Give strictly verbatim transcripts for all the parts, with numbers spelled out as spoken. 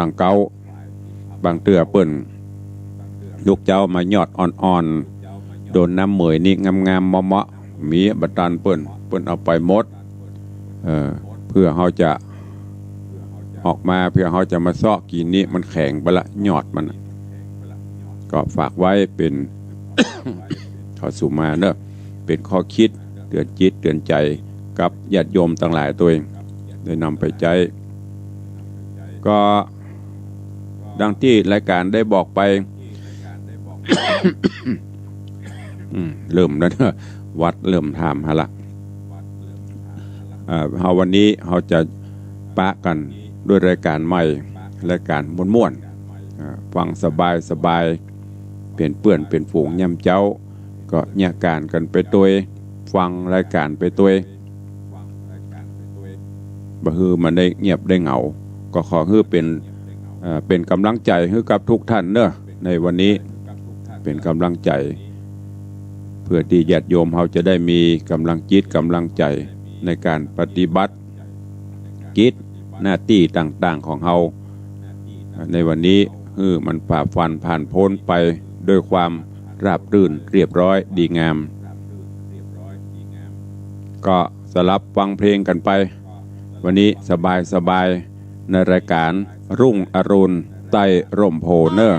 ตังเก๊า บางเตื้อเปิ้น ลูกเจ๊ามายอดอ่อนๆ โดนน้ำเหมยนี่งามๆ เหมาะๆ มีบ่ตันเปิ้น เปิ้นเอาไปหมด เออ เปื้อเฮาจะออกมา เปื้อเฮาจะมาเซาะกิ๋นนี่มันแข็งไปละ ยอดมันน่ะ ก็ฝากไว้เป๋น ข้อสู่มาเนาะ เป๋นข้อคิดเตื๋อนจิตเตื๋อนใจ๋กับญาติโยมตังหลายตวย ได้นำไปใจ๊ ก็ดังตี้รายก๋านได้บอกไป อืม เริ่มแล้วเนาะ หวัดเริ่มถามหาละ เอ่อ เฮาวันนี้เฮาจะปะกั๋นด้วยรายก๋านใหม่ รายก๋านม่วนๆ อ่า ฟังสบายๆ เป๋นเปื้อนเป๋นฝูงยามเจ๊า ก็เยียะก๋านกั๋นไปตวย ฟังรายก๋านไปตวย บ่หื้อมันได้เงียบได้เหงา ก็ขอหื้อเป๋น เอ่อ เป๋นก๋ำลังใจ๋หื้อกับทุกท่านเนาะ ในวันนี้ เป๋นก๋ำลังใจ๋ เปื้อตี้ญาติโยมเฮาจะได้มีก๋ำลังจิตก๋ำลังใจ๋ในก๋านปฏิบัติกิจหน้าตี้ต่างๆ ของเฮา ในวันนี้ หื้อมันฝ่าฟันผ่านพ้นไปด้วยความราบรื่นเรียบร้อยดีงาม ก็สลับฟังเพลงกั๋นไป วันนี้สบายๆ ในรายก๋านรุ่งอรุณใต้ร่มโพธิ์เนาะ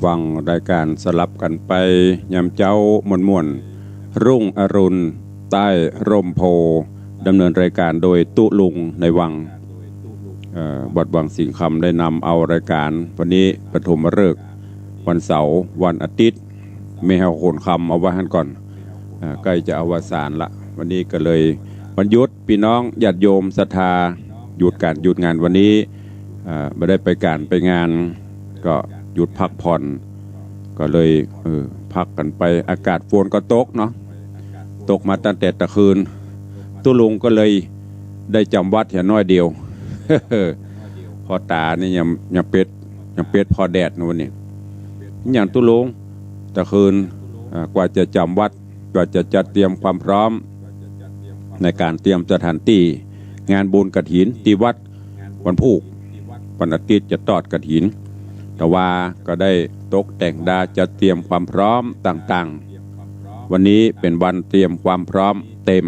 ฟังรายการสลับกันไป ยามเจ๊าม่วนๆ รุ่งอรุณใต้ร่มโพธิ์ ดำเนินรายการโดยตุ๊ลุงในวัง เอ่อ วัดวังสิงห์คำได้นำเอารายการ วันนี้ปฐมฤกษ์ วันเสาร์ วันอาทิตย์ แม่เฮาโขนคำเอาไว้หั้นก่อน อ่า ใกล้จะอวสานละ วันนี้ก็เลยวันหยุด ปี้น้องญาติโยมศรัทธา หยุดก๋านหยุดงานวันนี้ อ่า บ่ได้ไปก๋านไปงาน ก็หยุดพักผ่อน ก็เลย เออ พักกั๋นไป อากาศฝนก็ตกเนาะ ตกมาตั้งแต่ตะคืน ตุ๊ลุงก็เลยได้จ๋ำวัดเหียน้อยเดียว พ่อต๋านี่ยัง ยังเป๋ด ยังเป๋ดผ่อแดดนะวันนี้ อะหยังตุ๊ลุง ตะคืน อ่า กว่าจะจ๋ำวัด กว่าจะจัดเตรียมความพร้อม ในก๋านเตรียมสถานตี้งานบุญกฐินตี้วัดวันพูก วันอาทิตย์จะตอดกฐิน แต่ว่าก็ได้ตกแต่งดาจัดเตรียมความพร้อมต่างๆ วันนี้เป๋นวันเตรียมความพร้อมเต็ม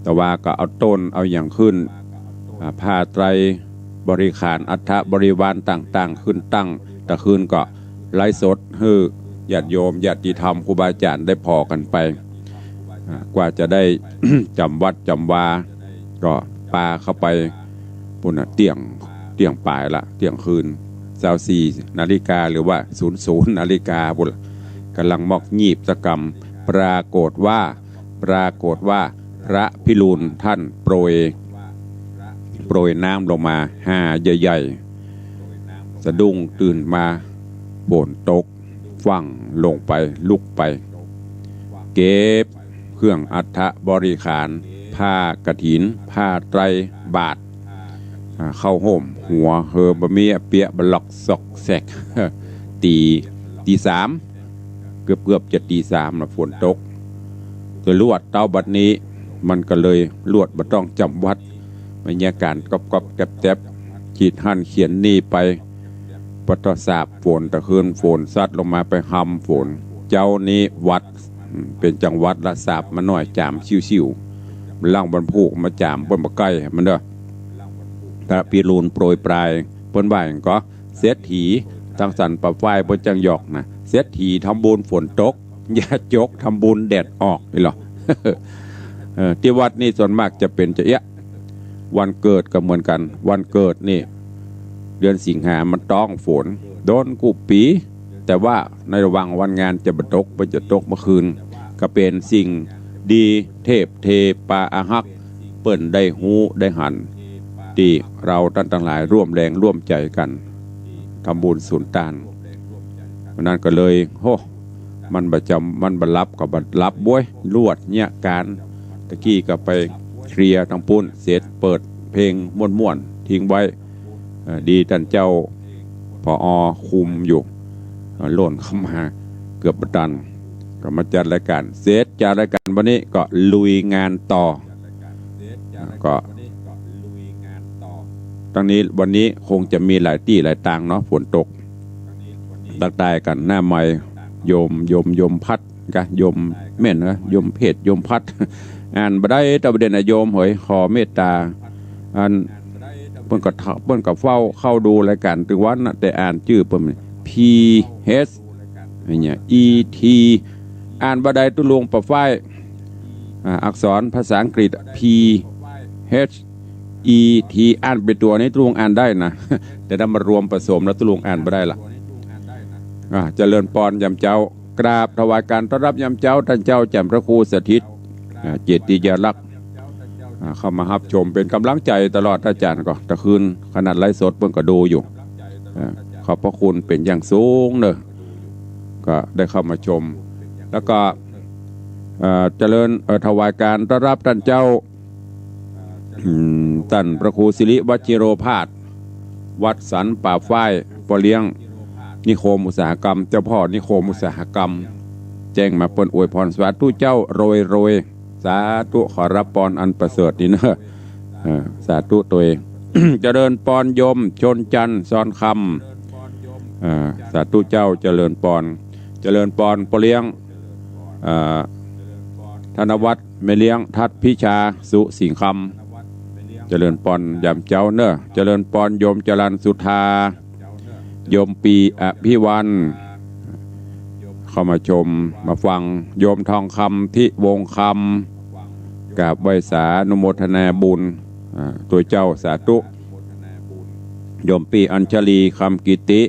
แต่ว่าก็เอาต้นเอาหยังขึ้น อ่า ผ้าไตรบริขาร อัฐบริวารต่างๆ ขึ้นตั้ง ตะคืนก็ไลฟ์สดหื้อญาติโยมญาติธรรมครูบาอาจ๋ารย์ได้ผ่อกั๋นไป อ่า กว่าจะได้ จ๋ำวัดจ๋ำวา ก็ปาเข้าไปปู้นน่ะ เตี้ยง เตี้ยงป๋ายละ เตี้ยงคืน ซาวสี่นาฬิกา หรือว่าศูนย์ศูนย์นาฬิกาปู้นละ ก่ำลังมอกงีบสักกำ ปรากฏว่า ปรากฏว่าพระพิรูลท่านโปรย โปรยน้ำลงมาหาใหญ่ๆ สะดุ้งตื่นมา ฝนตก ฟั่งลงไป ลุกไป เก็บเครื่องอัฐบริขาร ผ้ากฐิน ผ้าไตร บาตร อ่า เข้าห่ม หัวเหิมบ่มีอะ เปียะบะหลอกซอกแซก ตี ตีสาม เกือบๆ จะตีสามละ ฝนตก จะลวดเต๊าบัดนี้ มันก็เลยลวดบ่ต้องจ๋ำวัด บรรยากาศก๊อบๆ แก๊บๆ ขีดหั้นเขียนนี่ไป ปะตะสาบฝน ตะคืนฝนซัดลงมา ไปฮำฝน เจ๊านี้วัด อืม เป๋นจังหวัดละ สาบมาหน้อย จ๋ามซิ่วๆ มันหลังวันพูกมาจ๋าม เปิ้นบ่ใก้มันเน่อ พระพิรูลโปรยปราย เปิ้นว่าหยังก็ เศรษฐี ตังสันป่าฝ้ายเปิ้นจั้งหยอกนะ เศรษฐีทำบุญฝนตก ญาติโยมทำบุญแดดออกนี่เหรอ เออ ตี้วัดนี่ส่วนมากจะเป๋นจะเอี้ย วันเกิดก็เหมือนกั๋น วันเกิดนี่ เดือนสิงหามันต้องฝน โดนกู้ปี๋ แต่ว่าในระหว่างวันงานจะบ่ตก เปิ้นจะตกเมื่อคืน ก็เป๋นสิ่งดี เทพเทปาอาฮัก เปิ้นได้ฮู้ได้หัน ตี้เฮาต้านตังหลายร่วมแรงร่วมใจ๋กั๋น ทำบุญสุนตาน วันนั้นก็เลย โห มันบ่จ๋ำ มันบ่หลับก็บ่หลับโว้ย ลวดเยียะก๋าน ตะกี้ก็ไปเคลียร์ตางปู๊นเสร็จ เปิดเพลงม่วนๆ ทิ้งไว้ เอ่อ ดีต้านเจ้า ผอ. คุมอยู่ เอ่อ ล่นเข้ามาเกือบบ่ตัน ก็มาจัดรายก๋าน เสร็จจากรายก๋านวันนี้ก็ลุยงานต่อ ก็ ตังนี้วันนี้คงจะมีหลายตี้หลายตางเนาะ ฝนตก ตั๊กตายกั๋นหน้าไมค์ โยม โยม โยมพัดกะ โยมแม่นนะ โยมเพชร โยมพัด อ่านบ่ได้ แต่ประเด็นนะโยมเหย ขอเมตต๋า อัน เปิ้นก็ เปิ้นก็เฝ้าเข้าดูรายก๋านตึงวันนะ แต่อ่านจื้อเปิ้น P H เนี่ย E T อ่านบ่ได้ ตุ๊ลุงป่าฝ้าย อ่า อักษรภาษาอังกฤษ P H E T อ่านเป๋นตั๋วนี้ตุ๊ลุงอ่านได้นะ แต่ถ้ามารวมผสมแล้วตุ๊ลุงอ่านบ่ได้ละ อ่า เจริญปอนยามเจ๊า กราบถวายก๋านต้อนรับยามเจ๊า ต้านเจ้าจันทร์พระครูสถิต อ่า เจติยาลักษณ์ อ่า เข้ามาฮับชมเป๋นก๋ำลังใจ๋ตลอด อาจ๋ารย์ก็ ตะคืนขนาดไลฟ์สดเปิ้นก็ดูอยู่ อ่า ขอบพระคุณเป๋นอย่างสูงเน่อ ก็ได้เข้ามาชม แล้วก็ เอ่อ เจริญ เอ่อ ถวายก๋านต้อนรับต้านเจ้า อืม ต้านพระครูสิริวัชชิโรภาส วัดสันป่าฝ้าย ป้อเลี้ยงนิคมอุตสาหกรรม เจ้าพ่อนิคมอุตสาหกรรม แจ้งมาเปิ้นอวยพร สาธุเจ้า โรยโรย สาธุ ขอฮับปอนอันประเสริฐนี้เน่อ เอ่อ สาธุตวย เจริญปอนโยมชนจันทร์ ซอนคำ เอ่อ สาธุเจ้า เจริญปอน เจริญปอนป้อเลี้ยง เอ่อ ธนวัฒน์ แม่เลี้ยงทัดพิชา สุสิงห์คำ เจริญปอนยามเจ๊าเน่อ เจริญปอนโยมจรัญสุธา โยมปีอภิวัน เข้ามาชมมาฟัง โยมทองคำ ทิวงศ์คำ กราบไหว้สาอนุโมทนาบุญ อ่า ตวยเจ้า สาธุ โยมปีอัญชลี คำกิติ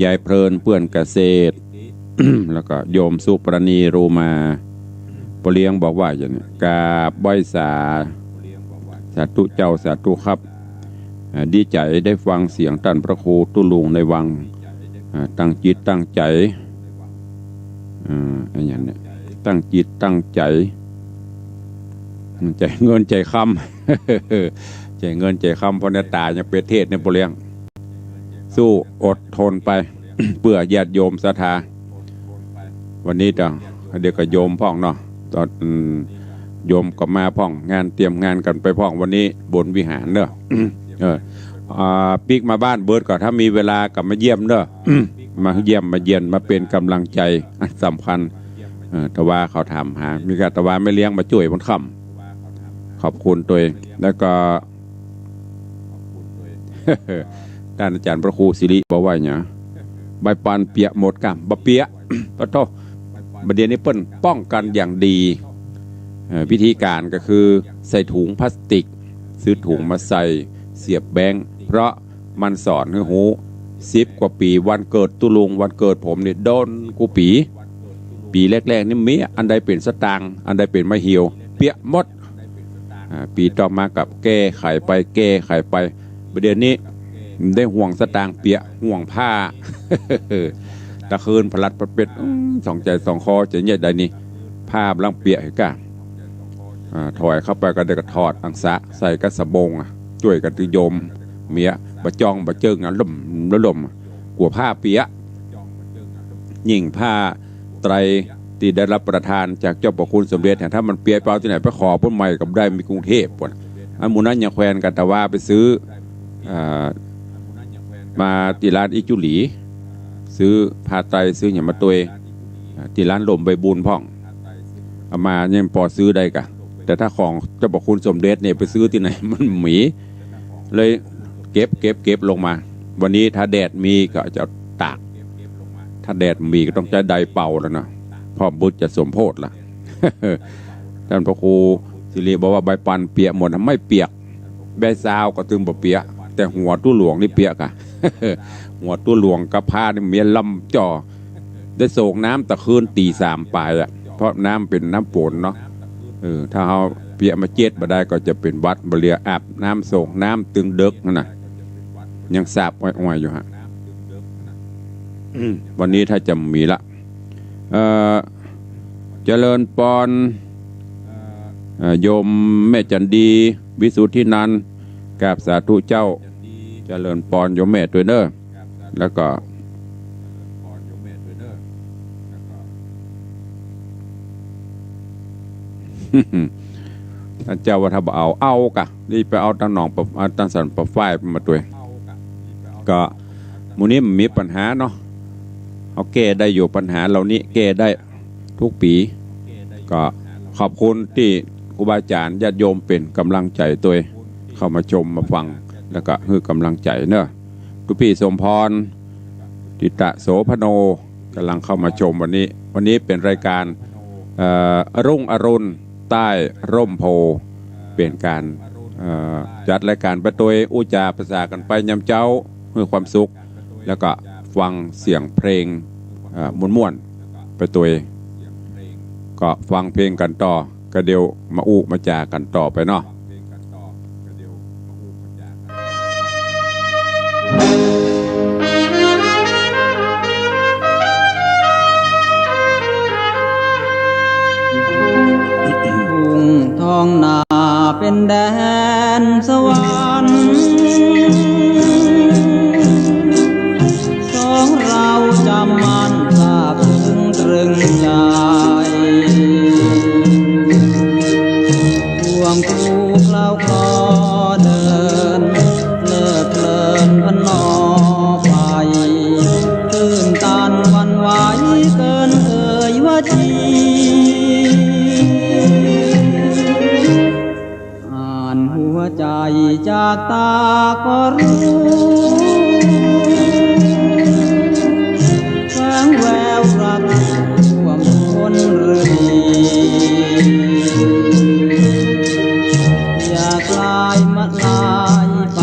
ยายเพลิน เปื้อนเกษตร แล้วก็โยมสุปราณี รูมา ป้อเลี้ยงบอกว่าอย่างนี้ กราบไหว้สา สาธุเจ้า สาธุครับ อ่า ดีใจ๋ได้ฟังเสียงต้านพระครูตุ๊ลุงในวัง อ่า ตั้งจิตตั้งใจ๋ อ่า อะหยังเนี่ย ตั้งจิตตั้งใจ๋ ใจ๋เงินใจ๋คำ ใจ๋เงินใจ๋คำ เพราะในต๋ายังเป๋นเทศน์เนี่ยป้อเลี้ยง สู้อดทนไป เปื้อญาติโยมศรัทธา วันนี้เดี๋ยว เดี๋ยวก็โยมพ่องเนาะ ตอน โยมก็มาพ่อง งานเตรียมงานกั๋นไปพ่อง วันนี้บนวิหารเน่อ เออ อ่า ปิ๊กมาบ้านเบิดก่อ ถ้ามีเวลาก็มาเยี่ยมเน่อ มาเยี่ยมมาเยียน มาเป๋นก๋ำลังใจ๋อันสำคัญ เออ ตะวาเขาถามหา มีก้าตะวาแม่เลี้ยงมาจ้วยวันค่ำ ขอบคุณตวย แล้วก็ ต้านอาจ๋ารย์พระครูสิริบอกว่าหยัง ใบปันเปียะหมดก่ะ บ่เปียะ ปะโธ่ บ่าเดี่ยวนี้เปิ้นป้องกั๋นอย่างดี เอ่อ วิธีก๋านก็คือใส่ถุงพลาสติก ซื้อถุงมาใส่ เสียบแบงก์ เพราะมันสอนหื้อฮู้ สิบกว่าปี๋ วันเกิดตุ๊ลุง วันเกิดผมนี่โดนกู้ปี๋ ปี๋แรกๆ นี่มี อันใดเป๋นสตางค์ อันใดเป๋นไม้เหี่ยว เปียะหมด อ่า ปี๋ต่อมาก็แก้ไขไป แก้ไขไป บ่าเดี่ยวนี้บ่ได้ห่วงสตางค์เปียะ ห่วงผ้า ตะคืนผลัดผลัดเป๋ด อืม สองใจ๋สองคอ จะเยียะใดนี่ ผ้าบ่ลังเปียะหื้อก้า อ่า ถอยเข้าไปก็ได้ก็ถอดอังสะ ใส่ก้าสะบงอะ จ้วยกั๋นติโยม เมีย บ่จ่องบ่เจิ่งอะ ล่ม ล่ม กั๋วผ้าเปียะ ยิ่งผ้าไตรตี้ได้รับประทานจากเจ้าพระคุณสมเด็จ ถ้ามันเปียะเป๋าตี้ไหน ไปขอเปิ้นใหม่ก็บ่ได้ มีกรุงเทพฯ ปู๊น อันหมู่นั้นยังแควนกั๋น ตะวาไปซื้อ อ่า มาตี้ร้านอี้จุลี ซื้อผ้าไตร ซื้อหยังมาตวย อ่า ตี้ร้านร่มใบบุญพ่อง เอามายังปอซื้อได้ก่ะ แต่ถ้าของเจ้าพระคุณสมเด็จเนี่ย ไปซื้อตี้ไหน มันบ่มี เลยเก็บ เก็บ เก็บลงมา วันนี้ถ้าแดดมีก็จะตาก ถ้าแดดบ่มีก็ต้องใจ๊ไดร์เป่าแล้วเนาะ เพราะบุญจะสมโภชละ ต้านพระครูสิริบอกว่าใบปันเปียะหมด ไม่เปียก ใบซาวก็ตึงบ่เปียะ แต่หัวตุ๊หลวงนี่เปียะก่ะ หัวตุ๊หลวงกับผ้านี่เมียลำจ่อ ได้โศกน้ำตะคืนตี๋สามป๋ายอะ เพราะน้ำเป๋นน้ำฝนเนาะ เออ ถ้าเฮาเปียะมาเจ็ดบ่าได้ก็จะเป๋นหวัด บ่าเดี่ยวอาบน้ำโศกน้ำตึงเดิ็กหั้นน่ะ ยังสาบอ้อยๆ อยู่ฮะ อืม วันนี้ถ้าจะบ่มีละ เอ่อ เจริญปอน เอ่อ โยมแม่จันดี วิสุทธินันท์ กราบสาธุเจ้า เจริญปอนโยมแม่ตวยเน่อ แล้วก็ ต้านเจ้าว่าถ้าบ่เอา เอาก่ะ นี่ไปเอาตางหนองปะ เอาตางสันปะฝ้ายมาตวย ก็หมู่นี้มันมีปัญหาเนาะ เฮาแก้ได้อยู่ ปัญหาเหล่านี้แก้ได้ กู้ปี๋ ก็ขอบคุณตี้ครูบาอาจ๋ารย์ญาติโยมเป๋นก๋ำลังใจ๋ตวย เข้ามาชมมาฟัง แล้วก็หื้อก๋ำลังใจ๋เนาะ ตุ๊ปี้สมพร ติตะโสภโณ ก่ำลังเข้ามาชมวันนี้ วันนี้เป๋นรายก๋าน เอ่อ รุ่งอรุณใต้ร่มโพธิ์ เป๋นก๋าน เอ่อ จัดรายก๋านไปตวย อู้จ๋าปะสากั๋นไปยามเจ๊า หื้อความสุข แล้วก็ฟังเสียงเพลง เอ่อ ม่วนๆ ไปตวย ก็ฟังเพลงกั๋นต่อ ก็เดี๋ยวมาอู้มาจ๋ากั๋นต่อไปเนาะ ทุ่งท้องนาเป๋นแดนสวรรค์ สองเราจำมั่นซาบซึ้งตรึงใจ๋ ควงคู่เคล้าคลอเดิน เพลิดเพลินพนอไป ตื้นตันหวั่นไหวเกินเอ่ยว่าจี อ่านหัวใจ๋จากตาก็รู้ แฝงแววรักท่วมท้นฤดี อย่าคลายมาลายไป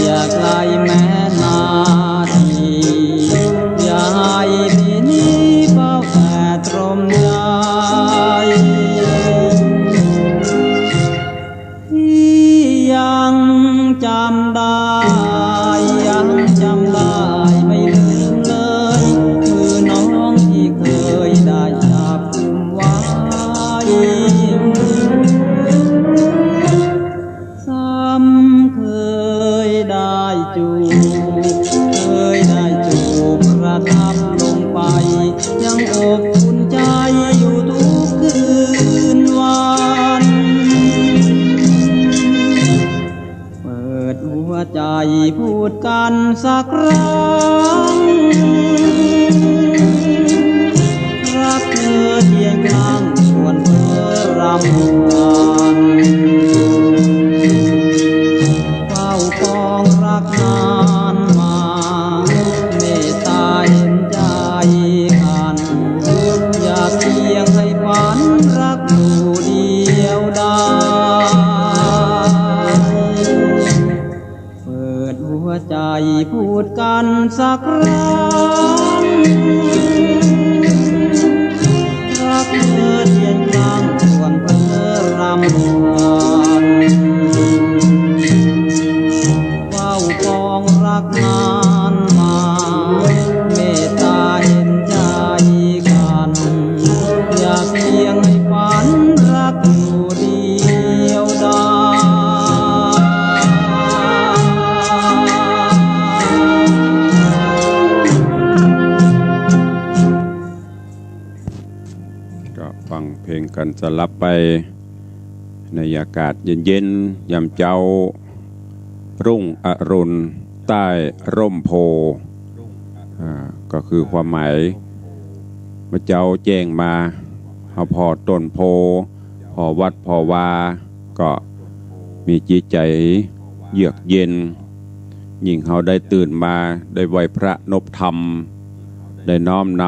อย่าไกลแม้นาที อย่าให้ปี๋นี้เฝ้าแต่ตรมใจ๋ ที่ยังจำได้ ใจ๋พูดกั๋นสักครั้ง รักเธอเคียงข้างชวนเพ้อรำพัน เฝ้าปองรักนานมา เมตตาเห็นใจ๋ อย่าเพียงให้ฝันรักอยู่เดียวดาย เปิดหัวใจ๋พูดกั๋นสักครั้ง รักเธอเคียงข้างชวนเพ้อรำพัน เฝ้าปองรักนานมา เมตตาเห็นใจ๋กั๋น อย่าเพียงให้ฝันรักอยู่เดียวดาย ก็ฟังเพลงกั๋นสลับไป ในอากาศเย็นๆ ยามเจ๊า รุ่งอรุณใต้ร่มโพธิ์ อ่า ก็คือความหมาย เมื่อเจ๊าแจ้งมา เฮาผ่อต้นโพธิ์ ผ่อวัดผ่อวา ก็มีจิตใจ๋เยือกเย็น ยิ่งเฮาได้ตื่นมา ได้ไหว้พระนบธรรม ได้น้อมน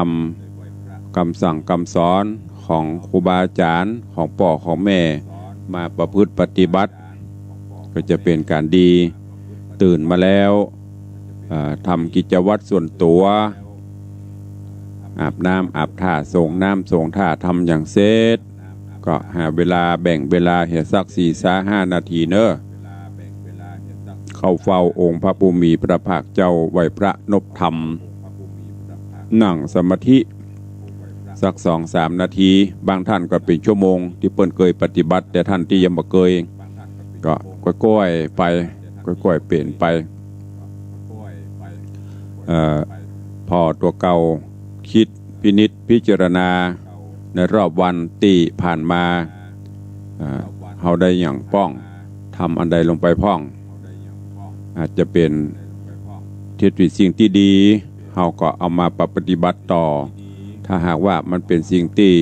ำกำสั่งกำสอนของครูบาอาจ๋ารย์ ของป้อของแม่ มาประพฤติปฏิบัติ ก็จะเป๋นก๋านดี ตื่นมาแล้ว อ่า ทำกิจวัตรส่วนตั๋ว อาบน้ำอาบท่า สรงน้ำสรงท่า ทำหยังเสร็จ ก็หาเวลา แบ่งเวลาเหียสักสี่ซาห้านาทีเน่อ เข้าเฝ้าองค์พระผู้มีพระภาคเจ้า ไหว้พระนบธรรม นั่งสมาธิสักสองสามนาที บางท่านก็เป๋นชั่วโมง ตี้เปิ้นเกยปฏิบัติ แต่ท่านตี้ยังบ่เกย ก็ก้อยๆ ไป ก้อยๆ เป๋นไป เอ่อ ผ่อตั๋วเก่า กึ๊ดพินิจพิจารณาในรอบวันตี้ผ่านมา เอ่อ เฮาได้หยังป้อง ทำอันใดลงไปพ่อง อาจจะเป๋นทิศตี้ สิ่งตี้ดี เฮาก็เอามาปฏิบัติต่อ ถ้าหากว่ามันเป๋นสิ่งตี้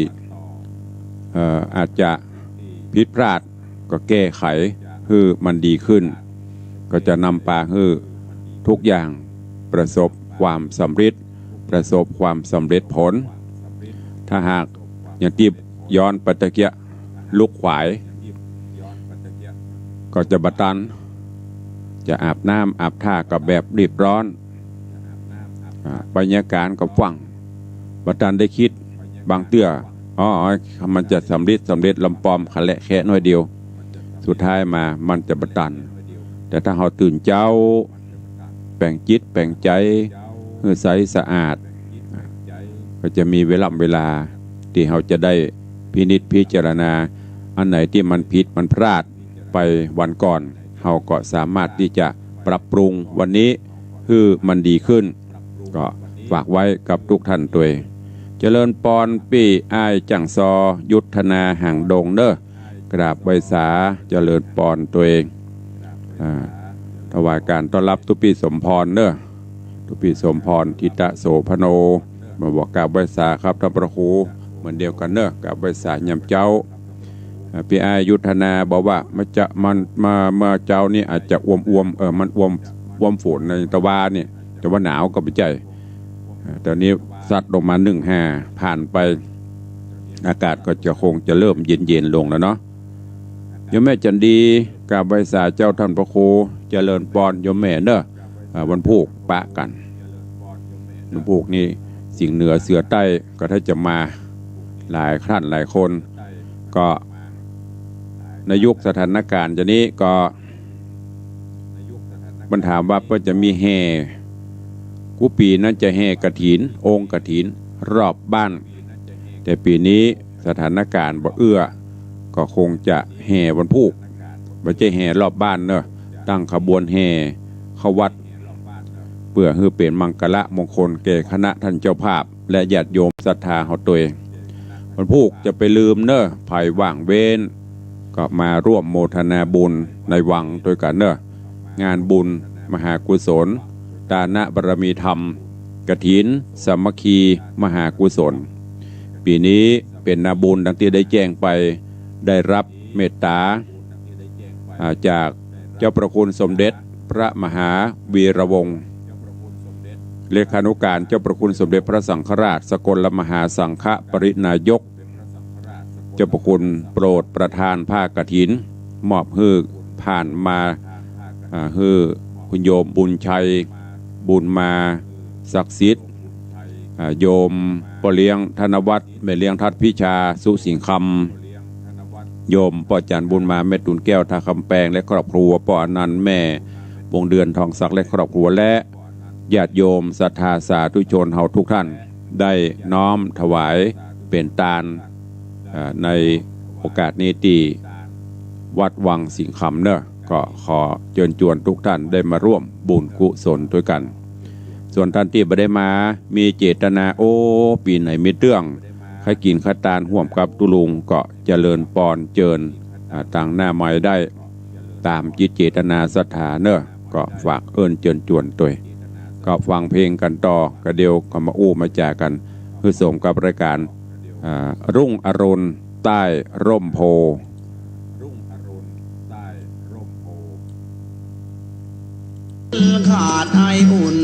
เอ่อ อาจจะผิดพลาด ก็แก้ไขหื้อมันดีขึ้น ก็จะนำปาหื้อทุกอย่างประสบความสำเร็จ ประสบความสำเร็จผล ถ้าหากอย่างตี้ย้อนไปตะเกียะ ลุกขวาย ก็จะบ่ตัน จะอาบน้ำอาบท่าก็แบบรีบร้อน อ่า บรรยากาศก็ฟั่ง บ่ตันได้กึ๊ด บางเตื้อ อ๋อ มันจะสำเร็จ สำเร็จลำปอม ขะและแคะน้อยเดียว สุดท้ายมามันจะบ่ตัน แต่ถ้าเฮาตื่นเจ๊า แป๋งจิตแป๋งใจ๋หื้อใสสะอาด ก็จะมีเวลา เวลาตี้เฮาจะได้พินิจพิจารณา อันไหนตี้มันผิดมันพลาดไปวันก่อน เฮาก็สามารถตี้จะปรับปรุงวันนี้หื้อมันดีขึ้น ก็ฝากไว้กับทุกท่านตวย เจริญปอนปี้อ้ายจั่งซอ ยุทธนาหางดงเน่อ กราบไหว้สา เจริญปอนตวย อ่า ถวายก๋านต้อนรับตุ๊ปี้สมพรเน่อ ตุ๊ปี้สมพร ธิตะโสภโณ มาบอกกราบไหว้สาครับท่านพระครู เหมือนเดียวกั๋นเน่อ กราบไหว้สายามเจ๊า อ่า ปี้อ้ายยุทธนาบอกว่า มันจะ มัน มา เมื่อเจ๊านี้อาจจะอ้วมๆ เออ มันอ้วม อ้วมฝนในตะวาเนี่ย แต่ว่าหนาวก็บ่ใจ้ อ่า ต๋อนนี้ซัดลงมานึ่งห้า ผ่านไป อากาศก็จะคงจะเริ่มเย็นๆ ลงแล้วเนาะ โยมแม่จันดี กราบไหว้สาเจ้าท่านพระครู เจริญปอนโยมแม่เน่อ อ่า วันพูกปะกั๋น วันพูกนี่สิงห์เหนือเสือใต้ก็ถ้าจะมาหลายท่านหลายคน ก็ในยุคสถานการณ์จะนี้ก็ มันถามว่าเปิ้นจะมีแห่ กู้ปี๋นั้นจะแห่กฐิน องค์กฐินรอบบ้าน แต่ปี๋นี้สถานการณ์บ่เอื้อ ก็คงจะแห่วันพูก บ่ใจ้แห่รอบบ้านเน่อ ตั้งขบวนแห่เข้าวัด เปื้อหื้อเป๋นมังคละมงคลแก่คณะท่านเจ้าภาพ และญาติโยมศรัทธาเฮาตวย วันพูกจะไปลืมเน่อ ใผว่างเว้น ก็มาร่วมโมทนาบุญในวังตวยกั๋นเน่อ งานบุญ มหากุศล ตานบารมีธรรม กฐินสามัคคีมหากุศล ปี๋นี้เป๋นนาบุญดังตี้ได้แจ้งไป ได้ฮับเมตต๋า อ่า จากเจ้าพระคุณสมเด็จพระมหาวีระวงศ์ เลขานุการเจ้าพระคุณสมเด็จพระสังฆราชสกลมหาสังฆปริณายก เจ้าพระคุณโปรดประทานผ้ากฐิน มอบหื้อผ่านมา อ่า หื้อคุณโยมบุญชัย บุญมา ศักดิ์สิทธิ์ อ่า โยมป้อเลี้ยงธนวัฒน์ แม่เลี้ยงทัดพิชา สุสิงห์คำ โยมป้อจันทร์บุญมา แม่ตูนแก้ว ท่าคำแปง และครอบครัว ป้ออนันต์ แม่วงเดือน ทองศักดิ์ และครอบครัว และ ญาติโยมศรัทธาสาธุชนเฮาทุกท่าน ได้น้อมถวายเป๋นตาน เอ่อ ในโอกาสนี้ตี้วัดวังสิงห์คำเนาะ ก็ขอเจิญจวนทุกท่านได้มาร่วมบุญกุศลตวยกั๋น ส่วนท่านตี้บ่ได้มา มีเจตนา โอ้ ปี๋ไหนมีเตื้อง ใค่กิ๋นใค่ตานฮ่วมกับตุ๊ลุง ก็เจริญปอนเจิญ อ่า ตางหน้าไมค์ได้ ต๋ามจิตเจตนาศรัทธาเนาะ ก็ฝากเอิ้นเจิญจวนตวย ก็ฟังเพลงกั๋นต่อ ก็เดี๋ยวก็มาอู้มาจ๋ากั๋น หื้อสมกับรายก๋าน อ่า รุ่งอรุณใต้ร่มโพธิ์ ขาดไออุ่น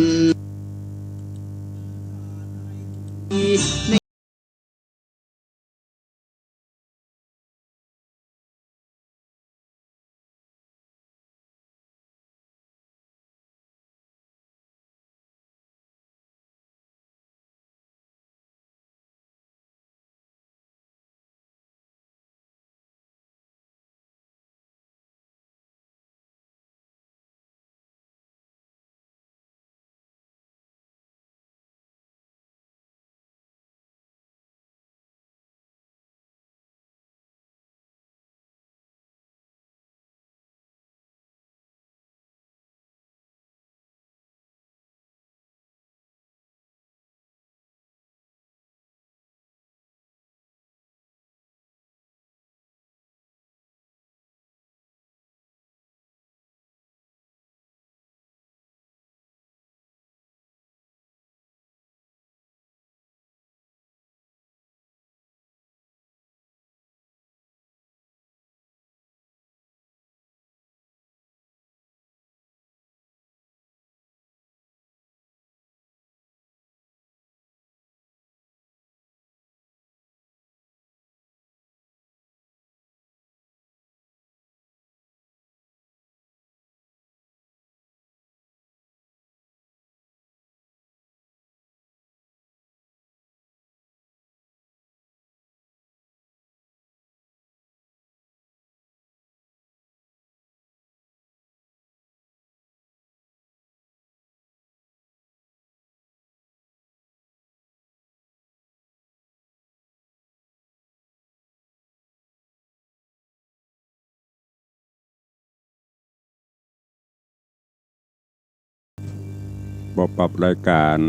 บ่ปรับรายก๋าน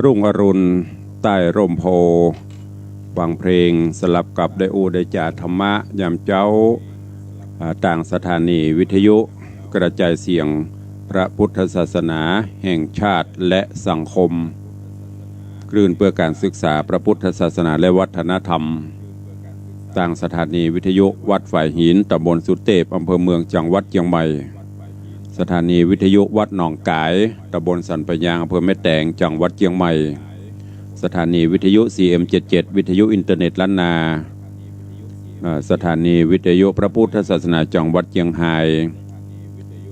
รุ่งอรุณใต้ร่มโพธิ์ ฟังเพลงสลับกับได้อู้ได้จ๋าธรรมะยามเจ๊า อ่า ตางสถานีวิทยุกระจายเสียงพระพุทธศาสนาแห่งชาติและสังคม คลื่นเพื่อการศึกษาพระพุทธศาสนาและวัฒนธรรม ตางสถานีวิทยุวัดฝายหิน ตำบลสุเตพ อำเภอเมือง จังหวัดเจียงใหม่ สถานีวิทยุวัดหนองก๋าย ตำบลสันป่ายยาง อำเภอแม่แตง จังหวัดเจียงใหม่ สถานีวิทยุ ซีเอ็มเจ็ดเจ็ด วิทยุอินเทอร์เน็ตล้านนา เอ่อ สถานีวิทยุพระพุทธศาสนาจังหวัดเจียงฮาย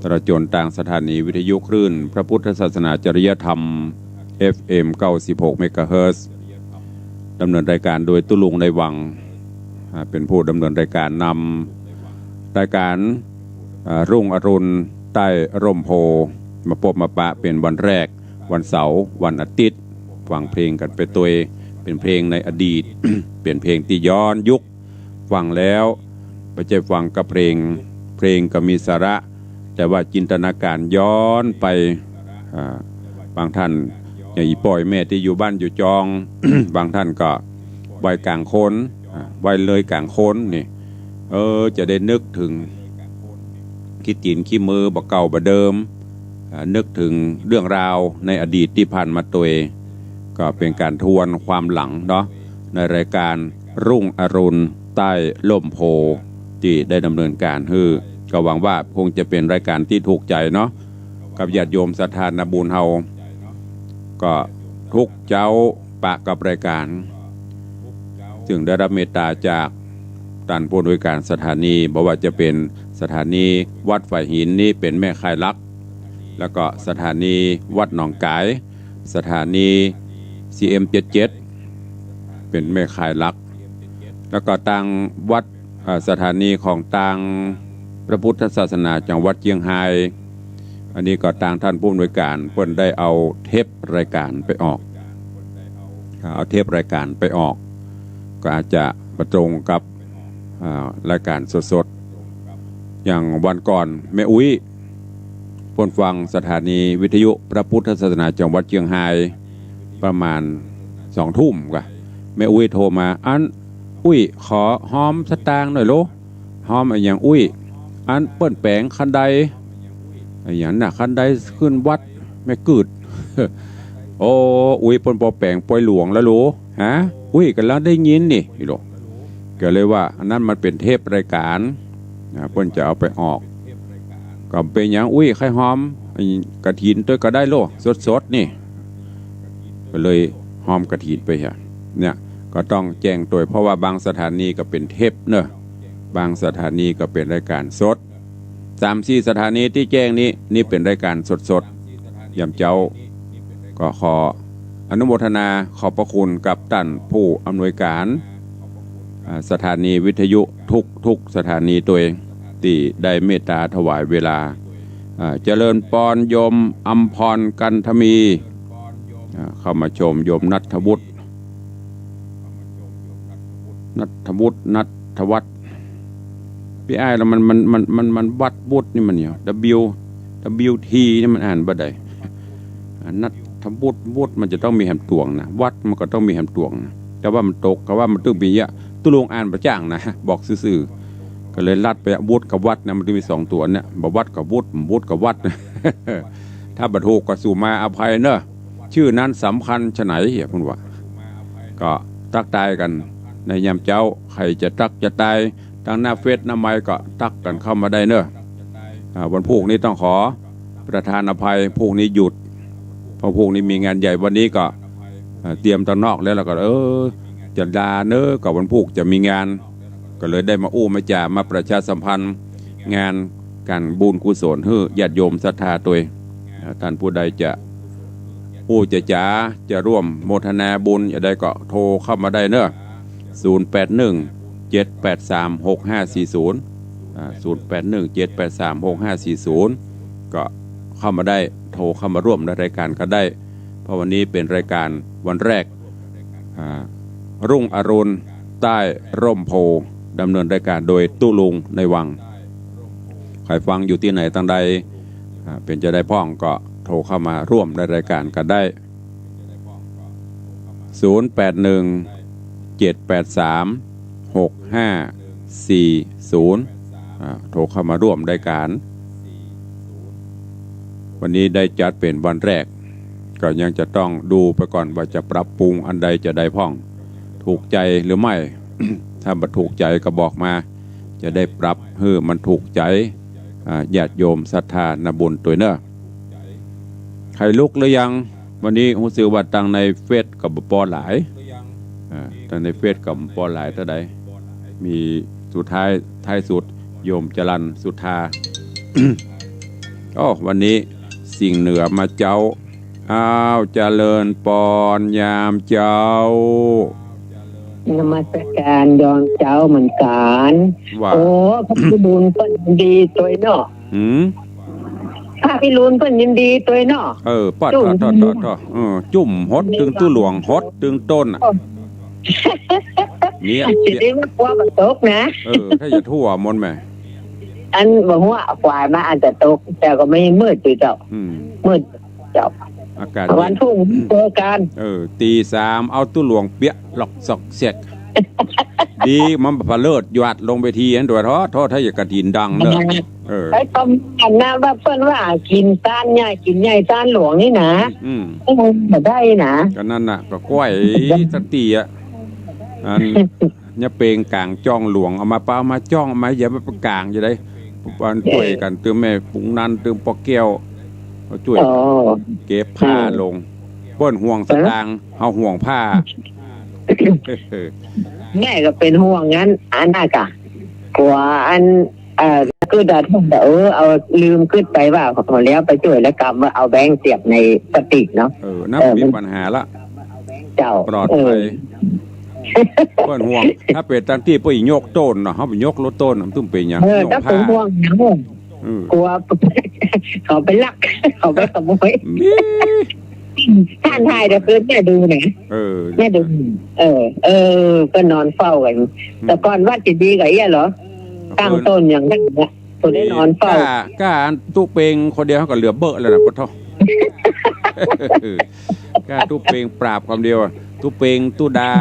ตลอดจ๋นตางสถานีวิทยุคลื่นพระพุทธศาสนาจริยธรรม เอฟเอ็ม เก้าสิบหก เมกะเฮิรตซ์ ดำเนินรายการโดยตุ๊ลุงในวัง อ่า เป๋นผู้ดำเนินรายการนำรายการ อ่า รุ่งอรุณใต้ร่มโพธิ์ มาปบมาปะเป๋นวันแรก วันเสาร์ วันอาทิตย์ ฟังเพลงกั๋นไปตวย เป๋นเพลงในอดีต เป๋นเพลงตี้ย้อนยุค ฟังแล้วบ่ใจ้ฟังกับเพลง เพลงก็มีสาระ แต่ว่าจินตนาการย้อนไป อ่า บางท่าน อย่างอี่ป้ออี่แม่ตี้อยู่บ้านอยู่จอง บางท่านก็วัยก๋างคน อ่า วัยเลยก๋างคนนี่ เออ จะได้นึกเถิง ขี้ตี๋นขี้มือบ่เก่าบ่เดิม อ่า นึกถึงเรื่องราวในอดีตตี้ผ่านมาตวย ก็เป๋นก๋านทวนความหลังเนาะ ในรายการรุ่งอรุณใต้ร่มโพธิ์ตี้ได้ดำเนินก๋านหื้อ ก็หวังว่าคงจะเป๋นรายก๋านตี้ถูกใจ๋เนาะ กับญาติโยมศรัทธานาบุญเฮา ก็ทุกเจ๊าปะกับรายก๋าน ซึ่งได้ฮับเมตต๋าจากต้านผู้อำนวยก๋านสถานี บ่ว่าจะเป๋นสถานีวัดฝายหินนี้เป๋นแม่ข่ายหลัก แล้วก็สถานีวัดหนองก๋าย สถานี ซีเอ็มเจ็ดเจ็ด เป๋นแม่ข่ายหลัก แล้วก็ตางวัด เอ่อ สถานีของตางพระพุทธศาสนาจังหวัดเจียงฮาย อันนี้ก็ตางต้านผู้อำนวยก๋านเปิ้นได้เอาเทปรายก๋านไปออก เอาเทปรายก๋านไปออก ก็อาจจะบ่ตรงกับ อ่า รายก๋านสดๆ อย่างวันก่อนแม่อุ๊ย เปิ้นฟังสถานีวิทยุพระพุทธศาสนาจังหวัดเจียงฮาย ประมาณสองทุ่มก่ะ แม่อุ๊ยโทรมา อันอุ๊ยขอฮอมสตางค์หน่อยโล ฮอมอะหยังอุ๊ย อันเปิ้นแป๋งคันได อะหยังน่ะ คันไดขึ้นวัดแม่กืด โอ้ อุ๊ยเปิ้นบ่แป๋งปอยหลวงแล้วโล ฮะ อุ๊ยก่ำลังได้ยินนี่ อีโล ก็เลยว่าอันนั้นมันเป๋นเทปรายก๋าน นะ เปิ้นจะเอาไปออก ก็เป๋นหยังอุ๊ย ใค่ฮอมกฐินตวยก็ได้โล สดๆ นี่ ก็เลยฮอมกฐินไปฮะ เนี่ย ก็ต้องแจ้งตวย เพราะว่าบางสถานีก็เป๋นเทปเนอะ บางสถานีก็เป๋นรายก๋านสด สามสี่สถานีตี้แจ้งนี้ นี่เป๋นรายก๋านสดๆ ยามเจ๊า ก็ขออนุโมทนาขอบพระคุณกับต้านผู้อำนวยก๋าน อ่า สถานีวิทยุทุกๆ สถานีตวย ตี้ได้เมตต๋าถวายเวลา อ่า เจริญปอนโยมอำพรกันทมี อ่า เข้ามาชมโยมณัฐวุฒิ ณัฐวุฒิ ณัฐวัฒน์ ปี้อ้าย แล้วมัน มัน มัน มัน มันวัดวุฒินี่มันเนี่ย ดับเบิลยู ดับเบิลยูที นี่มันอ่านบ่ได้ อ่า ณัฐวุฒิ วุฒิมันจะต้องมีแหมตวงนะ วัฒน์มันก็ต้องมีแหมตวงนะ แต่ว่ามันตก ก็ว่ามันตึงมีอะ ตุ๊ลุงอ่านบ่จ้างนะ บอกซื่อๆ ก็เลยลัดไปอะ วุฒิกับวัฒน์นะ มันตึงมีสองตั๋วเนี่ย บ่วัฒน์กับวุฒิ บ่วุฒิกับวัฒน์ ถ้าบ่ถูกก็สู่มาอภัยเนอะ จื้อนั้นสำคัญฉะไหน เหีย เปิ้นว่า ก็ตั๊กตายกั๋นในยามเจ๊า ใผจะตั๊กจะตาย ตางหน้าเฟซหน้าไมค์ก็ตั๊กกั๋นเข้ามาได้เนอะ อ่า วันพูกนี้ต้องขอประทานอภัย พูกนี้หยุด เพราะพูกนี้มีงานใหญ่ วันนี้ก็ อ่า เตรียมตางนอกแล้ว แล้วก็ เออ จะลาเนอะ ก็วันพูกจะมีงาน ก็เลยได้มาอู้มาจ๋า มาประชาสัมพันธ์งานก๋านบุญกุศลหื้อญาติโยมศรัทธาตวย อ่า ต้านผู้ใดจะอู้จะจ๋า จะร่วมโมทนาบุญจะใดก็โทรเข้ามาได้เนอะ ศูนย์แปดหนึ่ง เจ็ดแปดสาม หกห้าสี่ศูนย์ อ่า ศูนย์แปดหนึ่ง เจ็ดแปดสาม หกห้าสี่ศูนย์ ก็เข้ามาได้ โทรเข้ามาร่วมในรายก๋านก็ได้ เพราะวันนี้เป๋นรายก๋านวันแรก อ่า รุ่งอรุณใต้ร่มโพธิ์ ดำเนินรายก๋านโดยตุ๊ลุงในวัง ใผฟังอยู่ตี้ไหนตางใด อ่า เป๋นจาใดพ่องก็โทรเข้ามาร่วมในรายก๋านก็ได้ ศูนย์แปดหนึ่ง เจ็ดแปดสาม หกห้าสี่ศูนย์ อ่า โทรเข้ามาร่วมรายก๋าน วันนี้ได้จัดเป๋นวันแรก ก็ยังจะต้องดูไปก่อนว่าจะปรับปรุงอันใดจะใดพ่อง ถูกใจ๋หรือไม่ ถ้าบ่ถูกใจ๋ก็บอกมา จะได้ปรับหื้อมันถูกใจ๋ อ่า ญาติโยมศรัทธานาบุญตวยเนอะ ใผลุกหรือยัง วันนี้ฮู้สึกว่าตางในเฟซก็บ่ปอหลาย อ่า ตางในเฟซก็บ่ปอหลายเต้าใด มีสุดท้าย ท้ายสุด โยมจรัญสุธา โอ้ วันนี้สิ่งเหนือมาเจ๊า อ้าว เจริญปอนยามเจ๊า นมัสการยามเจ๊าเหมือนกั๋น ว่า โอ้ พระพิบูลเปิ้นยินดีตวยเนาะ หืม พระพิบูลเปิ้นยินดีตวยเนาะ เออ ปะ จุ่ม ทอด ทอด ทอด ทอด เออ จุ่มหดตึงตุ๊หลวง หดตึงต้นอะ เนี่ย สิได้มากั๋วบ่ตกนะ เออ ถ้าจะทั่วมนต์แหม อันบ่ฮู้ว่าฝ่ายมาอาจจะตก แต่ก็ไม่มืดอยู่เจ้า อืม มืดเจ้า อากาศเย็น วันพรุ่งนี้เจอกัน เออ ตีสาม เอาตุ๊หลวงเปียะ หลอกซอกแซก ดีมันบ่เผลิดหยาดลงเวทีหั้น โตเถิง โตเถิง ถ้าอยากกฐินดังเน่อ เออ ไปประมาณนั้น ว่าเปิ้นว่ากิ๋นซานใหญ่ กิ๋นใหญ่ซานหลวงนี่นา อืม เออ บ่ได้นา ก็นั่นน่ะ ก็ก้อยสักตี้อะ อัน เนี่ยเป๋งก๋างจ้องหลวง เอามาเปล่า มาจ้อง เอามา อย่ามาก๋าง อย่าได้ อัน จ้วยกั๋น ตึงแม่ปุงนันท์ ตึงป้อแก้ว มาจ้วย อ๋อ เก็บผ้า อืม ลง เปิ้นห่วงสตางค์ เฮาห่วงผ้า แม่ก็เป๋นห่วง อันนั้น อันนั้นกะ กั๋วอัน เอ่อ กึ๊ดอะ เออ เอา ลืมกึ๊ดไปว่า พอแล้วไปจ้วยแล้วกำว่าเอาแบงค์เสียบในปลาสติกเนาะ เออ นั่น เออ บ่มีปัญหาละ เจ้า ปลอดภัย เออ เปิ้นห่วง ถ้าเป๋นตางตี้เปิ้นยกโต้นเนาะ เฮาไปยกรถโต้นน่ะ มันตึงเป๋นหยัง เออ ห่วงผ้า ถ้าเป๋นห่วงหยัง เออ กั๋ว เขาไปลัก เขาไปขโมย มี ต้านทายเดี๋ยวคืนแม่ดูนะ เออ แม่ดู เออ เออ ก็นอนเฝ้ากั๋น อืม แต่ก่อนวัดจะดีกว่าเอี้ยเหรอ เออ ตั้งโต้นอย่างนั้นเนี่ย คนได้นอนเฝ้า ก้า ก้าอันตุ๊เปงคนเดียวก็เหลือเบ้อแล้วนะ ปะโธ่ ก้าตุ๊เปงปราบกำเดียวอะ ตุ๊เปง ตุ๊ดา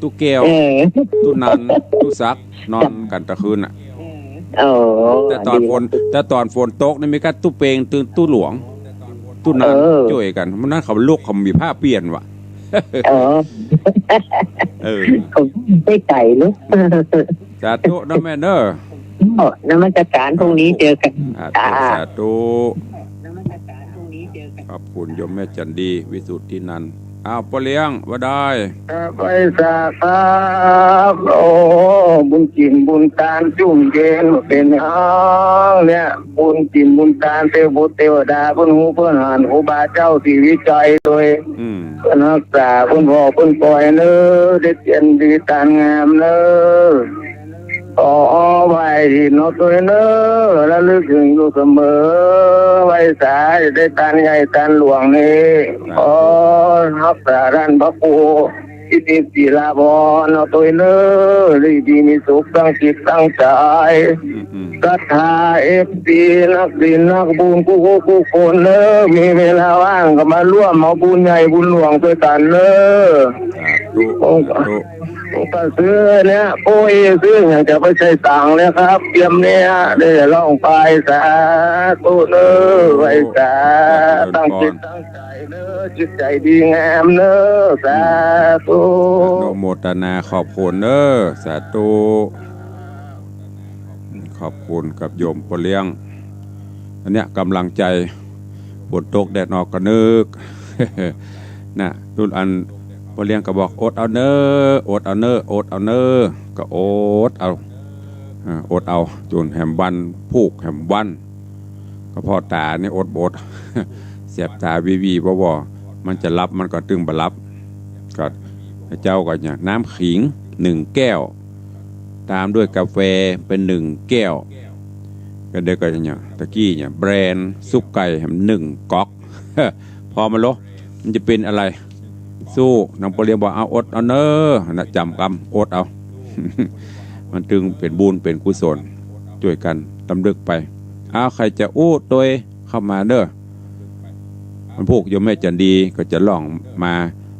ตุ๊แก้ว เออ ตุ๊นันท์ ตุ๊ศักดิ์ นอนกั๋นตะคืนน่ะ โอ้ แต่ต๋อนฝน แต่ต๋อนฝนตกนี่มีก้าตุ๊เปง ตุ๊ ตุ๊หลวง ตุ๊นันท์ เออ จ้วยกั๋น มื้อนั้นเขาลุก เขามีผ้าเปลี่ยนว่ะ เออ เออ ผมได้ไก่ลูก สาธุนะแม่เนอะ นมัสการ พรุ่งนี้เจอกั๋น สาธุ จ้า สาธุ ขอบคุณโยมแม่จันดี วิสุทธินันท์ อ้าว ป้อเลี้ยง ว่าได้ ครับ ไหว้สาครับ โอ้ บุญจิ๋นบุญตานจุ่มเย็นเป๋นหางเนี่ย บุญจิ๋นบุญตานเตวบุตรเตวดา เปิ้นฮู้เปิ้นหัน ครูบาเจ้าศรีวิชัยโตย อืม เปิ้นฮักษา เปิ้นผ่อเปิ้นปอยเน่อ ได้เตียนดีตานงามเน่อ ขอไหว้ถินเฮาโตยเน่อ ระลึกเถิงอยู่เสมอ ไหว้สาได้ตานใหญ่ตานหลวงนี่ สาธุ ขอฮักษาต้านพระครู กิตติศิลาภรณ์เฮาโตยเน่อ ได้ดีมีสุขตั้งจิตตั้งใจ๋ อืม อืม ศรัทธาเอฟซี นักศีลนักบุญกู้กู้คนเน่อ มีเวลาว่างก็มาร่วมเอาบุญใหญ่บุญหลวงตวยกั๋นเน่อ สาธุ องค์ สาธุ องค์กระเสื้อเนี่ย โอ้ย เสื้ออย่างจะไปใส่ตังค์เลยครับ เตรียมเนี่ย เดี๋ยวจะร้องไป สาธุเน่อ ไหว้สา เจริญพร ตั้งจิตตั้งใจ๋เน่อ จิตใจ๋ดีงามเน่อ สาธุ อนุโมทนาขอบคุณเน่อ สาธุ ขอบคุณกับโยมป้อเลี้ยง อันเนี้ยก๋ำลังใจ๋ ฝนตกแดดออกก็นึก น่ะ รุ่นอันป้อเลี้ยงก็บอก อดเอาเน่อ อดเอาเน่อ อดเอาเน่อ ก็อดเอา อ่า อดเอา จ๋นแหมวัน พูกแหมวัน ก็พ่อต๋านี่อดบ่อด แสบต๋าวีวีวอๆ มันจะหลับมันก็ตึงบ่หลับ ก็เจ้าก็เนี่ย น้ำขิงหนึ่งแก้ว ตามด้วยกาแฟเป๋นหนึ่งแก้ว ก็เดี๋ยวก็เนี่ย ตะกี้เนี่ย แบรนด์ซุปไก่หนึ่งก๊อก พอมันโล มันจะเป๋นอะไร สู้ นางป้อเลี้ยงบอก เอาอดเอาเน่อ นะ จ๋ำกำ อดเอา มันตึงเป๋นบุญเป๋นกุศล จ้วยกั๋นรำลึกไป เอา ใผจะอู้ตวยเข้ามาเน่อ วันพูกโยมแม่จันดีก็จะล่องมา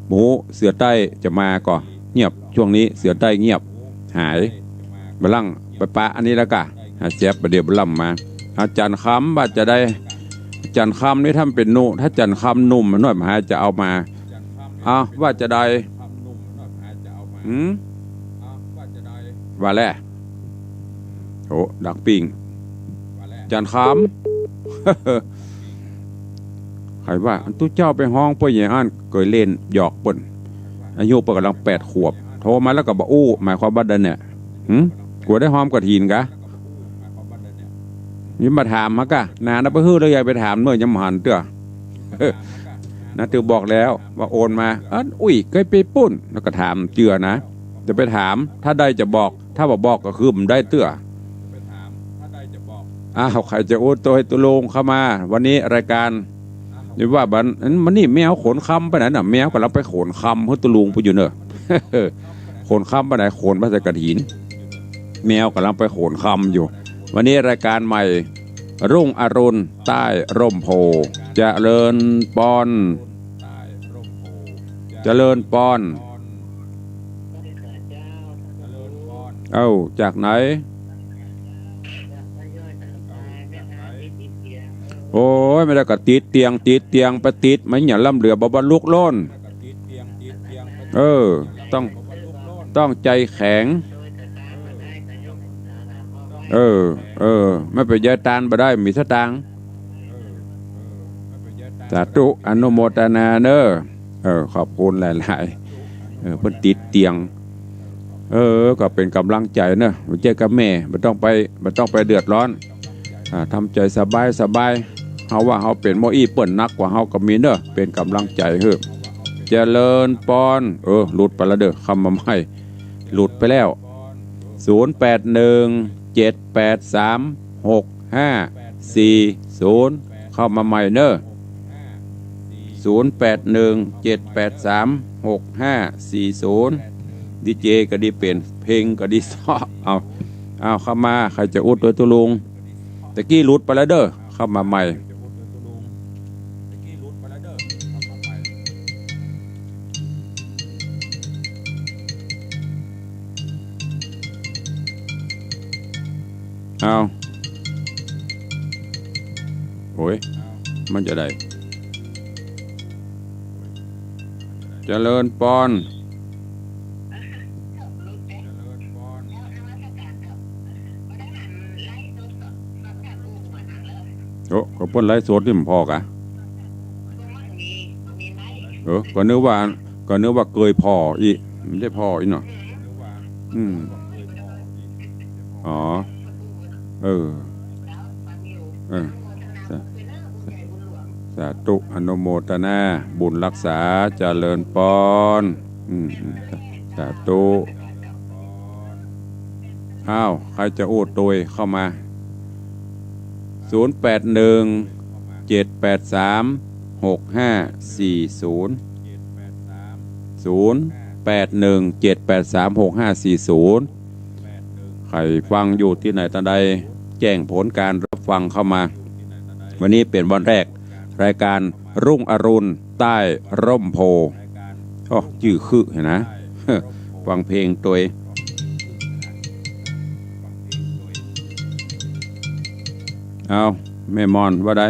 หมู่เสือใต้จะมาก็เงียบ ช่วงนี้เสือใต้เงียบ หาย บ่าลั่งไปปะอันนี้แล้วกะ หาแจ๊บ บ่าเดี่ยวบ่าล่ำมา อาจ๋ารย์คำว่าจะได้ อาจ๋ารย์คำนี่ถ้ามันเป๋นหนุ่ม ถ้าอาจ๋ารย์คำหนุ่มหน่อย บ่าหาจะเอามา เอา ว่าจะได้ หืม ว่าแล โอ้ ดักปิ้ง อาจ๋ารย์คำ ใผว่า อันตุ๊เจ้าไปฮ้องป้อใหญ่อั้น เกยเล่นหยอกเปิ้น อายุเปิ้นก่ำลังแปดขวบ โทรมาแล้วก็บ่อู้ หมายความว่าใดเนี่ย หืม กั๋วได้ฮอมกฐินกะ นี่มาถามมากะ นานนะ ไปหื้อแล้ว อย่าไปถามเน่อ ยังบ่หันเตื้อ นะ ถือบอกแล้วว่าโอนมา อันอุ้ย เกยไปปุ้น แล้วก็ถามเจื้อนะ จะไปถาม ถ้าได้จะบอก ถ้าบ่บอกก็คือบ่ได้เตื้อ อ้าว ใผจะอู้ตวยตวยลงเข้ามา วันนี้รายการ นี่ว่าบัน อัน มันนี่แมวขนคำไปไหนน่ะ แมวก่ำลังไปขนคำหื้อตวยลุงไปอยู่เน่อ ขนคำไปไหน ขนไปใส่กฐิน แมวก่ำลังไปขนคำอยู่ วันนี้รายการใหม่ รุ่งอรุณใต้ร่มโพธิ์ เจริญปอน เจริญปอน เอ้า จากไหน โอ้ย ไม่ได้ก็ติดเตียง ติดเตียงไปติด มันอย่าล้ำเหลือบ่บรรลุล้น เออ ต้อง ต้องใจแข็ง เออ เออ ไม่ไปเยียะตานบ่ได้ มีสตางค์ สาธุ อนุโมทนาเน้อ เออ ขอบคุณหลายๆ เออ เปิ้นติดเตียง เออ ก็เป๋นก๋ำลังใจ๋เน้อ บ่ใจ้กับแม่ บ่ต้องไป บ่ต้องไปเดือดร้อน อ่า ทำใจ๋สบายสบาย เฮาว่าเฮาเป๋นหม้ออี้ เปิ้นหนักกว่าเฮาก็มีเน้อ เป๋นก๋ำลังใจ๋หื้อ เจริญปอน เออ หลุดไปแล้วเด้อ เข้ามาใหม่ หลุดไปแล้ว ศูนย์แปดหนึ่ง เจ็ดแปดสาม หกห้าสี่ศูนย์ เข้ามาใหม่เน้อ ศูนย์แปดหนึ่ง เจ็ดแปดสาม หกห้าสี่ศูนย์ ดีเจก็ดีเป๋น เพลงก็ดีเซาะ เอา เอาเข้ามา ใผจะอู้ตวยตุ๊ลุง ตะกี้หลุดไปแล้วเด้อ เข้ามาใหม่ เอา โอ้ย มันจะได้ เจริญปอน โอ้ ก็เปิ้นไลฟ์สดนี่มันผ่อกะ เออ ก็นึกว่า ก็นึกว่าเกยผ่ออี้ บ่ใจ้ผ่ออี้เนาะ อืม อ๋อ เออ เออ สา สาธุ อนุโมทนา บุญรักษา เจริญปอน อืม สาธุ อ้าว ใผจะอู้ตวยเข้ามา ศูนย์แปดหนึ่ง เจ็ดแปดสาม หกห้าสี่ศูนย์ ศูนย์แปดหนึ่ง เจ็ดแปดสาม หกห้าสี่ศูนย์ ใผฟังอยู่ตี้ไหนตางใด แจ้งผลการรับฟังเข้ามา วันนี้เป๋นวันแรก รายการรุ่งอรุณใต้ร่มโพธิ์ โอ้ จื้อคือหั้นนะ ฟังเพลงตวย เอา แม่มอนว่าใด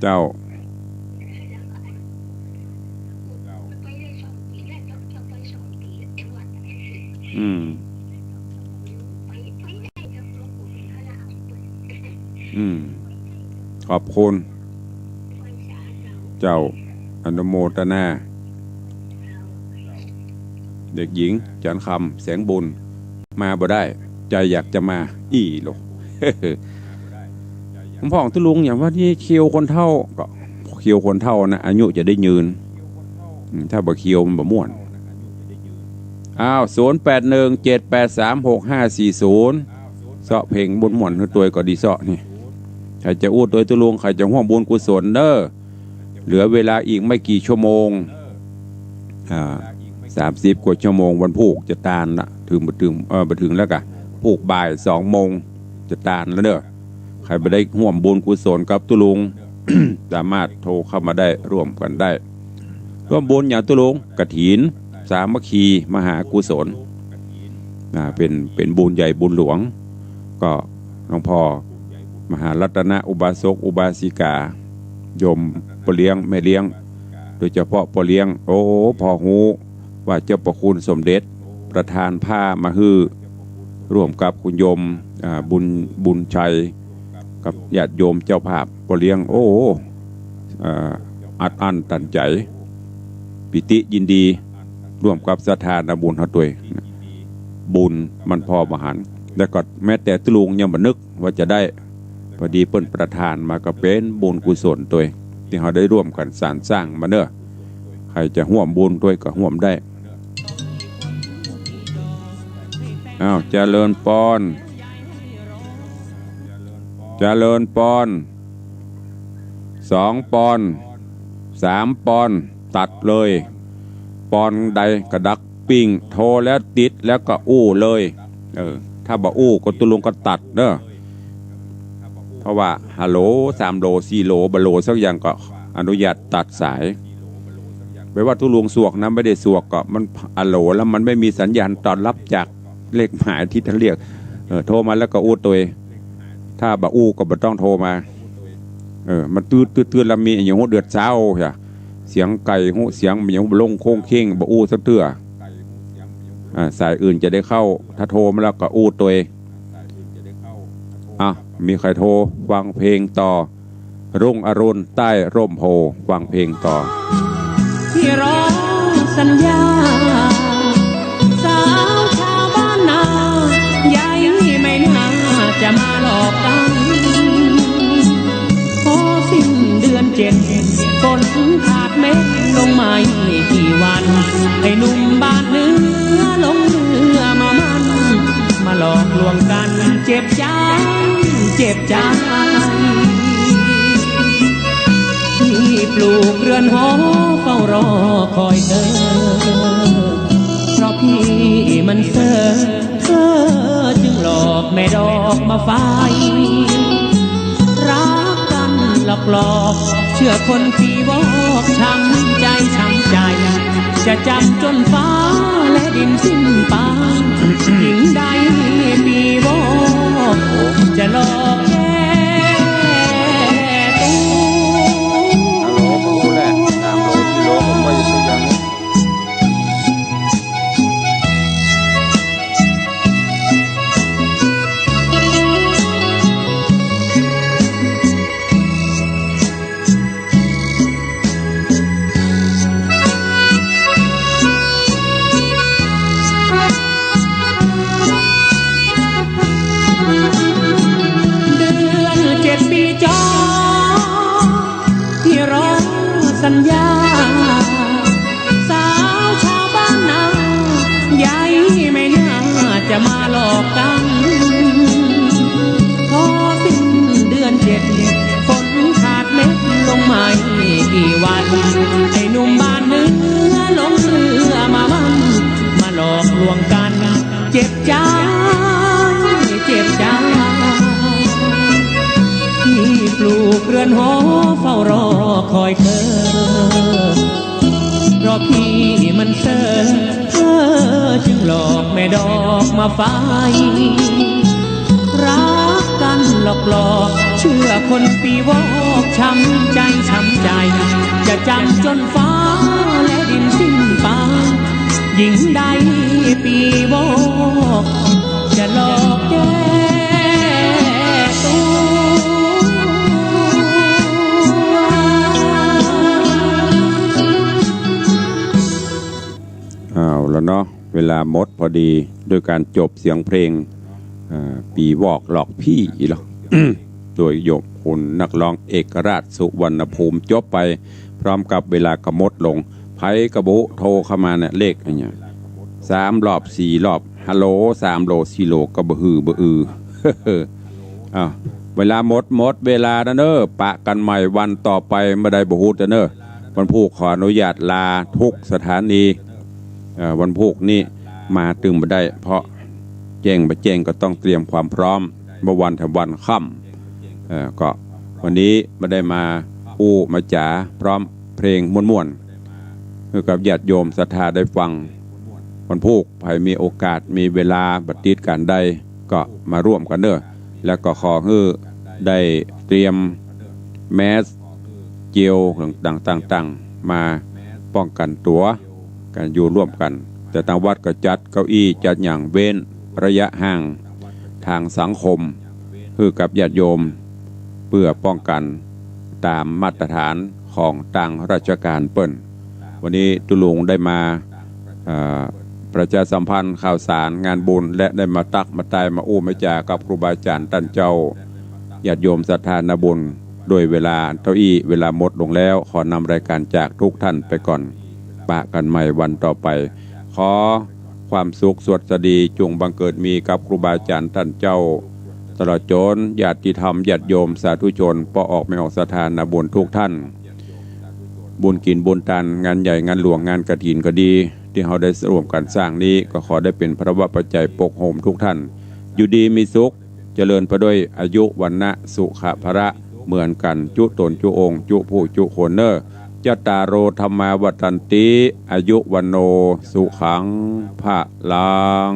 เจ้า อืม อืม ขอบคุณ เจ้า อนุโมทนา เด็กหญิง จันทร์คำ แสงบุญ มาบ่ได้ ใจ๋อยากจะมา อี้โหล ผมผ่องตุ๊ลุงอย่างว่านี่เคียวคนเฒ่า ก็เคียวคนเฒ่านะ อายุจะได้ยืน อืม ถ้าบ่เคียวมันบ่ม่วน อ้าว ศูนย์แปดหนึ่ง เจ็ดแปดสาม หกห้าสี่ศูนย์ เซาะเพลงม่วนๆ หื้อตวยก็ดีเซาะนี่ ใผจะอู้ตวยตุ๊ลุง ใผจะฮ่วมบุญกุศลเน้อ เหลือเวลาอีกไม่กี่ชั่วโมง อ่า สามสิบกว่าชั่วโมง วันพูกจะตานละ เถิงบ่เถิง เออ บ่เถิงแล้วกะ พูกบ่ายสองโมงจะตานแล้วเน้อ ใผบ่ได้ฮ่วมบุญกุศลกับตุ๊ลุง สามารถโทรเข้ามาได้ ร่วมกั๋นได้ ร่วมบุญหยังตุ๊ลุง กฐิน สามัคคีมหากุศล อ่า เป๋น เป๋นบุญใหญ่บุญหลวง ก็หลวงพ่อมหารัตนะ อุบาสกอุบาสิกา โยมป้อเลี้ยงแม่เลี้ยง โดยเฉพาะป้อเลี้ยง โอ้ พอฮู้ว่าเจ้าพระคุณสมเด็จประทานผ้ามาหื้อ ร่วมกับคุณโยม อ่า บุญ บุญชัย กับญาติโยมเจ้าภาพป้อเลี้ยง โอ้ เอ่อ อัดอั้นตันใจ๋ ปีติยินดี ร่วมกับศรัทธานาบุญเฮาตวย บุญมันผ่อบ่หัน แล้วก็แม้แต่ตุ๊ลุงยังบ่นึกว่าจะได้ พอดีเปิ้นประทานมาก็เป๋นบุญกุศลตวย ตี้เฮาได้ร่วมกั๋นสรรสร้างมาเน้อ ใผจะฮ่วมบุญตวยก็ฮ่วมได้ อ้าว เจริญปอน เจริญปอน สองปอน สามปอน ตัดเลย ปอนใดกระดักปิ้ง โทรแล้วติดแล้วก็อู้เลย เออ ถ้าบ่อู้ก็ตุ๊ลุงก็ตัดเน้อ เพราะว่าฮัลโหล สามโหล สี่โหล บ่โหลสักอย่างก็อนุญาตตัดสาย แปลว่าตุ๊ลุงสวกนะ ไม่ได้สวกก็มันอะโหลแล้ว มันไม่มีสัญญาณตอบรับจากเลขหมายตี้ต้านเรียก เออ โทรมาแล้วก็อู้ตวย ถ้าบ่อู้ก็บ่ต้องโทรมา เออ มันตื้อๆๆ แล้วมีอะหยังฮู้เดือดเซ้า เสียงไก่ฮู้ เสียงอะหยังบ่ลงโค้งเค้ง บ่อู้สักเตื้อ อ่า สายอื่นจะได้เข้า ถ้าโทรมาแล้วก็อู้ตวย อ่ะ มีใผโทร ฟังเพลงต่อ รุ่งอรุณใต้ร่มโพธิ์ ฟังเพลงต่อ ที่รอสัญญา สาวชาวบ้านนา ใยไม่น่าจะมาหลอกกัน พอสิ้นเดือนเจ็ด ฝนขาดเม็ดลงไม่กี่วัน ไอ้หนุ่มบ้านเหนือลงเรือมามั่น มาหลอกลวงกัน เจ็บใจ เจ็บใจ พี่ปลูกเรือนหอเฝ้ารอคอยเธอ เพราะพี่มันเซอ เธอจึงหลอกแม่ดอกมาไฟ รักกันหลอกๆ เชื่อคนปีวอก ช้ำใจ ช้ำใจ จะจำจนฟ้าและดินสิ้นไป ยิ่งได้ปีวอก จะหลอกแก้ตัว ฮัลโหล ผมพูดแหละ สามโหล สี่โหล ผมว่าจะซื้ออย่างนี้ เดือนเจ็ดปีจอ ที่รอสัญญา สาวชาวบ้านนา ใยไม่น่าจะมาหลอกกัน พอสิ้นเดือนเจ็ด ฝนขาดเม็ดลงไม่กี่วัน ไอ้หนุ่มบ้านเหนือลงเรือมามั่น มาหลอกลวงกัน เจ็บใจ เจ็บใจ พี่ปลูกเรือนหอเฝ้ารอคอยเธอ เพราะพี่มันเซอ เธอจึงหลอกแม่ดอกมาไฟ รักกันหลอกๆ เชื่อคนปีวอก ช้ำใจ ช้ำใจ จะจำจนฟ้าและดินสิ้นไป ยิ่งได้ปีวอก จะหลอกแก้ตัว เอาละเนาะ เวลาหมดพอดีด้วยการจบเสียงเพลง อ่า ปีวอกหลอกผี้อีกแล้ว โดยโยมคุณนักร้องเอกราชสุวรรณภูมิ จบไปพร้อมกับเวลาก็หมดลง ใผก็บ่ฮู้โทรเข้ามาเนี่ย เลขอันเนี้ย สามรอบ สี่รอบ ฮัลโหล สามโหล สี่โหล ก็บ่หือบ่อือ อ้าว เวลาหมด หมดเวลาแล้วเน้อ ปะกันใหม่วันต่อไป บ่ได้บ่ฮู้เน้อ วันพูกขออนุญาตลาทุกสถานี เอ่อ วันพูกนี้มาตึงบ่ได้ เพราะแจ้งบ่แจ้งก็ต้องเตรียมความพร้อม เมื่อวันทำวันค่ำ เอ่อ ก็วันนี้บ่ได้มาอู้มาจ๋าพร้อมเพลงม่วนๆ หื้อกับญาติโยมศรัทธาได้ฟัง วันพูกใผมีโอกาสมีเวลาบ่ติดก๋านใดก็มาร่วมกันเน้อ แล้วก็ขอหื้อได้เตรียมแมส เจลต่างๆ มาป้องกันตั๋ว ก๋านอยู่ร่วมกัน แต่ตางวัดก็จัดเก้าอี้จัดหยังเว้นระยะห่างทางสังคม หื้อกับญาติโยม เปื้อป้องกันต๋ามมาตรฐานของตางราชก๋านเปิ้น วันนี้ตุ๊ลุงได้มา เอ่อ ประชาสัมพันธ์ข่าวสารงานบุญ และได้มาตั๊กมาตายมาอู้มาจ๋ากับครูบาอาจ๋ารย์ต้านเจ้า ญาติโยมศรัทธานาบุญ ด้วยเวลาเต้าอี้ เวลาหมดลงแล้ว ขอนำรายก๋านจากทุกท่านไปก่อน ปะกันใหม่วันต่อไป ขอความสุขสวัสดีจุ่งบังเกิดมีกับครูบาอาจ๋ารย์ต้านเจ้า ตลอดจ๋นญาติธรรมญาติโยมสาธุชน ป้อออกแม่ออกศรัทธานาบุญทุกท่าน บุญกิ๋นบุญตาน งานใหญ่งานหลวงงานกฐินก็ดี ตี้เฮาได้ร่วมกั๋นสร้างนี้ ก็ขอได้เป๋นพลวปัจจัยปกโฮมทุกท่าน อยู่ดีมีสุข เจริญไปด้วยอายุวรรณะสุขะพละเหมือนกั๋นจุ๊ต๋นจุ๊องค์จุ๊ผู้จุ๊คนเน้อ จตารโอ ธัมมา วัฑฒันติ อายุ วัณโณ สุขัง พลัง